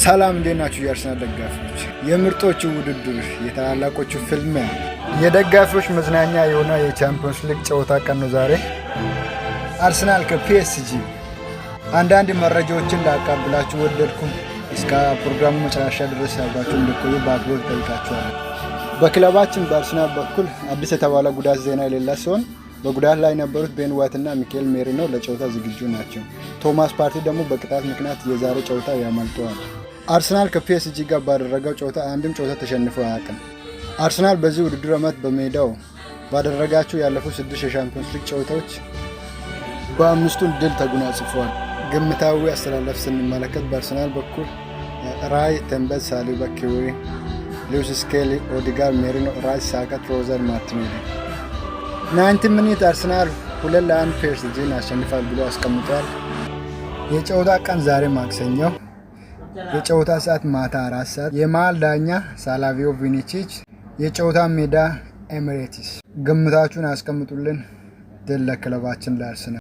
ሰላም፣ እንዴት ናችሁ? የአርሰናል ደጋፊዎች፣ የምርጦቹ ውድድር፣ የታላላቆቹ ፍልሚያ፣ የደጋፊዎች መዝናኛ የሆነ የቻምፒዮንስ ሊግ ጨዋታ ቀን ነው ዛሬ። አርሰናል ከፒኤስጂ። አንዳንድ መረጃዎችን ላቃብላችሁ ወደድኩም። እስከ ፕሮግራሙ መጨረሻ ድረስ አብራችሁ እንድትቆዩ በአክብሮት እጠይቃችኋለሁ። በክለባችን በአርሰናል በኩል አዲስ የተባለ ጉዳት ዜና የሌለ ሲሆን በጉዳት ላይ የነበሩት ቤን ዋይት እና ሚኬል ሜሪኖ ለጨዋታ ዝግጁ ናቸው። ቶማስ ፓርቲ ደግሞ በቅጣት ምክንያት የዛሬ ጨዋታ ያመልጠዋል። አርሰናል ከፒኤስጂ ጋር ባደረገው ጨዋታ አንድም ጨዋታ ተሸንፎ አያውቅም። አርሰናል በዚህ ውድድር ዓመት በሜዳው ባደረጋቸው ያለፉት ስድስት የሻምፒዮንስ ሊግ ጨዋታዎች በአምስቱን ድል ተጎናጽፏል። ግምታዊ አሰላለፍ ስንመለከት በአርሰናል በኩል ራይስ፣ ቲምበር፣ ሳሊባ፣ ኪዊዮር፣ ሉዊስ ስኬሊ፣ ኦዲጋር፣ ሜሪኖ፣ ራይስ፣ ሳካ፣ ትሮሳርድ፣ ማርቲኔሊ። 90 Minute አርሰናል 2-1 ፒኤስጂን ያሸንፋል ብሎ አስቀምጧል። የጨዋታ ቀን ዛሬ ማክሰኞ፣ የጨዋታ ሰዓት ማታ 4 ሰዓት። የመሃል ዳኛ ሳላቪዮ ቪኒቺች፣ የጨዋታ ሜዳ ኤሚሬትስ። ግምታችሁን አስቀምጡልን። ድል ለክለባችን ለአርሰናል።